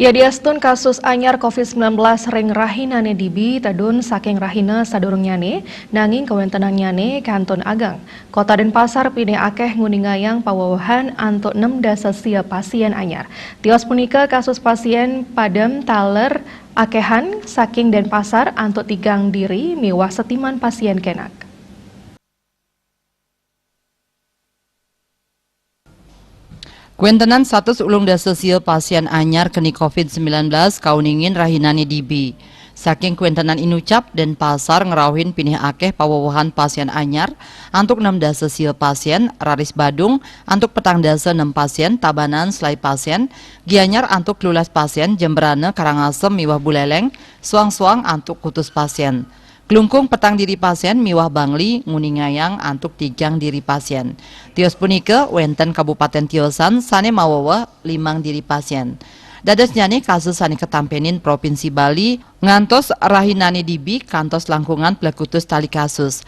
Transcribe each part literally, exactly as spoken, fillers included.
Yadiastun kasus anyar covid sembilan belas ring rahinane dibi tedun saking rahina sadurungnyane, nanging kawentenannyane kantun ageng. Kota Denpasar pinih akeh nguningayang pawewehan antuk nem dasa sia pasien anyar. Tios punika kasus pasien padem taler akehan saking Denpasar antuk tigang diri miwah setiman pasien kenak. Kuentenan satus ulung dasa sia pasien anyar keni covid sembilan belas kauningin rahinane dibi. Saking kuentenan inucap, Denpasar ngrauhin pinih akeh pawewehan pasien anyar, antuk nem dasa sia pasien, raris Badung, antuk petang dasa nem pasien, Tabanan selai pasien, Gianyar antuk telulas pasien, Jembrana, Karangasem miwah Buleleng, suang-suang antuk kutus pasien. Klungkung petang diri pasien miwah Bangli nguningayang antuk tigang diri pasien. Tios punika wenten kabupaten tiosan sane maweweh limang diri pasien. Dadosnyane kasus sane katampenin Provinsi Bali ngantos rahinane dibi kantos langkungan plekutus tali kasus.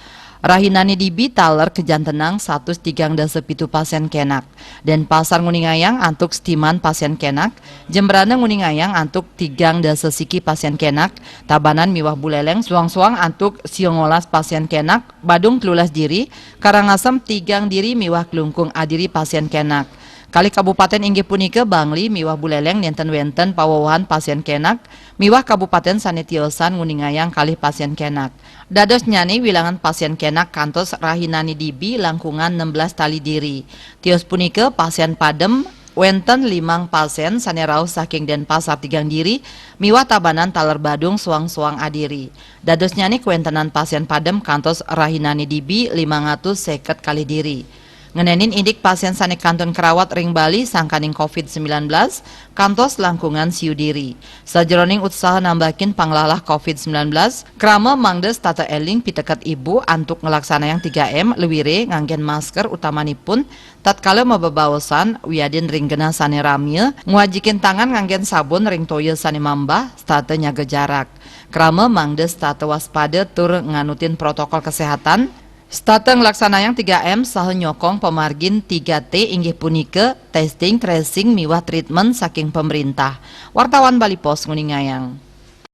Rahinane dibi taler kajantenang satus tigang dasa pitu pasien kenak. Denpasar nguningayang antuk setiman pasien kenak, Jembrana nguningayang antuk tigang dasa siki pasien kenak, Tabanan miwah Buleleng suang-suang antuk siongolas pasien kenak, Badung telulas diri, Karangasem tigang diri miwah Klungkung adiri pasien kenak. Kalih kabupaten inggih punika Bangli miwah Buleleng nenten wenten pawewehan pasien kenak, miwah kabupaten sane tiosan nguningayang kalih pasien kenak. Dadosnyane wilangan pasien kenak kantos rahinane dibi langkungan nem belas tali diri. Tios punika pasien padem wenten limang pasien sane rauh saking Denpasar tigang diri miwah Tabanan taler Badung suang-suang adiri. Dadosnyane kuentenan pasien padem kantos rahinane dibi limang atus seket kalih diri. Ngenenin indik pasien sane kantun kerawat ring Bali sangkaning covid sembilan belas kantos langkungan siu diri. Sajeroning utsaha nambakin panglalah covid sembilan belas, krama mangda setata eling piteket ibu antuk nglaksanayang tiga M lewire nganggen masker utamanipun tatkala mabebaosan wiadin ring genah sane ramia, ngwajikin tangan nganggen sabun ring toya sane mambah, setata nyaga jarak. Krama mangda setata waspada tur nganutin protokol kesehatan, setata nglaksanayang tiga M saha nyokong pamargin tiga T inggih punika testing, tracing, miwah treatment saking pemerintah. Wartawan Bali Post nguningayang.